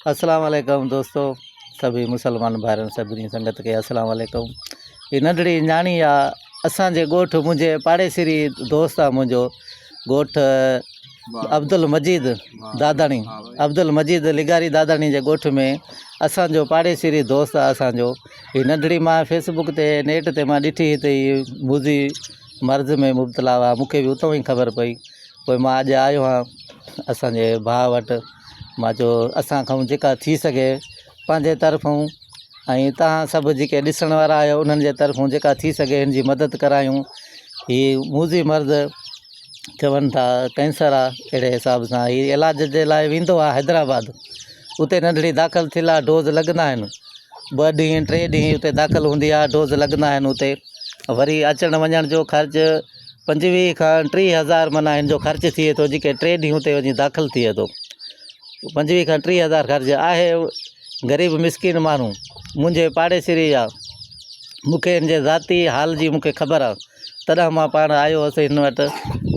السلام عليڪم دوستو سڀئي مسلمان ڀائرن سڀني سنگت کي السلام عليڪم هي ننڍڙي نياڻي آ اسان جي ڳوٺ منهنجي پاڙيسري دوست آ منهنجو ڳوٺ عبدالمجيد داداڻي عبدالمجيد لغاري داداڻي جي ڳوٺ ۾ اسان جو پاڙيسري دوست آ اسان جو هي ننڍڙي مان فيسبوڪ تي نيٽ تي مان ڏٺي هتي هي موذي مرض ۾ مبتلا هئا مون کي به اتان ئي خبر پئي پوء مان اڄ آيو آهيان اسان جي ڀاء وٽ مان چيو اسان کان جيڪا ٿي سگهي پنهنجي طرفون ۽ توهان سڀ جيڪي ڏسڻ وارا آهيو انهن جي طرفون جيڪا ٿي سگهي هن جي مدد ڪرايون هي موذي مرض چون ٿا ڪينسر آهي اهڙي حساب سان هي علاج جي لاءِ ويندو آهي حيدرآباد اتي ننڍڙي داخل ٿيل آهي ڊوز لڳندا آهن ٻه ڏينهن ٽي ڏينهن اتي داخل هوندي آهي ڊوز لڳندا آهن اتي وري اچڻ وڃڻ جو خرچ 25 کان 30 هزار معنيٰ هن جو خرچ ٿئي ٿو جيڪي ٽي ڏينهن اتي وڃي داخل ٿئي ٿو 25 کان 30 هزار خرچ آهي غريب مسڪين ماڻهو منهنجي پاڙيسري جا مون کي هن جي ذاتي حال جي مون کي خبر آهي تڏهن مان پاڻ آيو هئس هن وٽ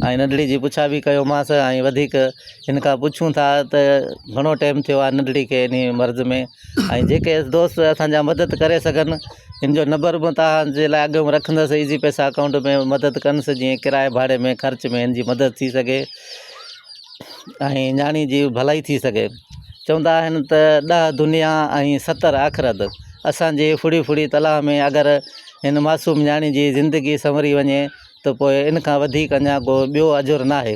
۽ ننڍڙي جي پڇا به ڪيومانس ۽ وڌيڪ هن کان پڇون ٿا ته گهڻو ٽائيم ٿيو آهي ننڍڙي کي انهي مرض ۾ ۽ جيڪي دوست اسان جا مدد ڪري سگهن هن جو نمبر به توهان جي لاء اڳ ۾ رکندس ايزي پئسا اڪائونٽ ۾ مدد ڪنس جيئن ڪرائي ڀاڙي ۾ خرچ ۾ هن جي مدد ٿي سگهي ۽ نياڻي جي ڀلائي ٿي سگهي چوندا آهن ته 10 دنيا ۽ 70 آخرت اسانجي ڦڙي ڦڙي تلاء ۾ اگر هن معصوم نياڻي جي زندگي سنوري وڃي ته پوء ان کان وڌيڪ اڃا ڪو ٻيو اجر ناهي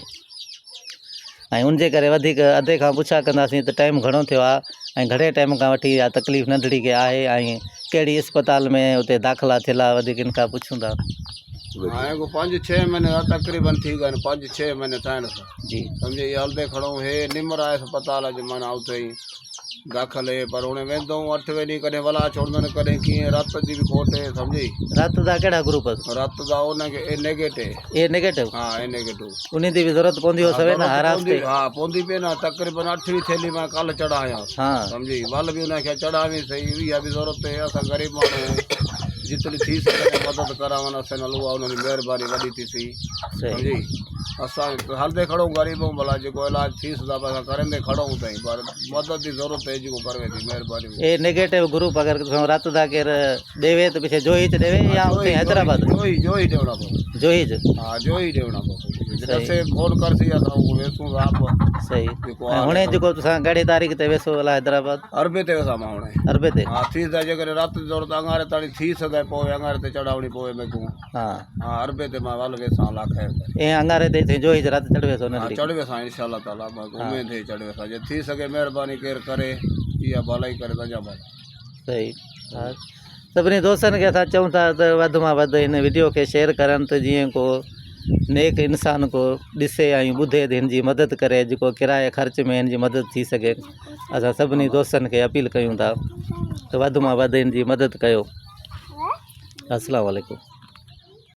۽ ان جي ڪري وڌيڪ ادي کان پڇا ڪنداسين ته ٽائيم گهڻو ٿيو آهي ۽ گهڻي ٽائيم کان وٺي اها تڪليف ننڍڙي کي آهي ۽ ڪهڙي اسپتال ۾ اتي داخلا ٿيل آهي وڌيڪ ان کان پڇون ٿا. هاڻي ڪو پنج ڇهه مهيني ٿا تقريبن ٿي ويا آهن پنج ڇهه مهيني ٿيا آهن جي سمجهي هي هلندي کڙو هي نمر آهي اسپتال جي معنيٰ اتي ئي داخل هي پر هڻي ويندو هون اٺ ويڏي ڪڏهن ولا ڇوڙندن ڪڏهن ڪيئن رت جي به کوٽ هي سمجهي. رت دا ڪهڙا گروپ اٿس؟ رت دا ان کي اي نيگيٽو. اي نيگيٽو؟ ها اي نيگيٽو. انهي the به ضرورت پوندي هو سوي نه هر هفتي. ها پوندي پئي نه تقريبن اٺوي ٿيلي مان ڪالهه چڙهايان ها سمجهي ول به ان کي چڙهاوي سهي اها به ضرورت هي اسان غريب ماڻهو جتري ٿي سگهي مدد ڪراون اسان نال اها انهن جي مهرباني وڏي ٿيسي سمجهي اسان هلندي کڙو غريب هون ڀلا جيڪو علاج ٿي سگهي اسان ڪرندي کڙو تائين پر مدد جي ضرورت هي جيڪو ڪروي ٿي مهرباني. اي نيگيٽو گروپ اگر ڪٿان رت دا ڪير ڏيوي ته پڇي جوهي چ ڏيوي يا اتي حيدرآباد جوهي جوهي ڏيوڻا پو جوهي چ ها جوهي ڏيوڻا پو دسي فون ڪر سي اسان او ويسون آپ صحيح ۽ هڻي جيڪو تسان ڪهڙي تاريخ تي ويسو الا حيدرآباد اربي تي ويسا مان هڻي اربي تي ها ٿي سگهي جيڪڏهن رات جي ضرورت اڱاري تاڻي ٿي سگهي پوء اڱاري تي چڙهاوڻي پوي ميڪون ها ها اربي تي مان ول ويسان الله خير ڪري اي اڱاري تي ٿي جوهي رات چڙهه ويسو نه چڙهه ويسان ان شاء الله تعالي مان اميد هي چڙهه ويسان جي ٿي سگهي مهرباني ڪير ڪري اها ڀلائي ڪري ته اڃا ڀلو صحيح ها سڀني دوستن کي اسان چئون ٿا ته وڌ مان وڌ هن وڊيو کي شيئر ڪرن ته جيئن ڪو نيڪ انسان ڪو ڏسي ۽ ٻڌي ته هن جي مدد ڪري جيڪو ڪرايي خرچ ۾ هن جي مدد ٿي سگهي اسان سڀني دوستن کي اپيل ڪيون ٿا ته وڌ مان وڌ هن جي مدد ڪيو السلام عليڪم.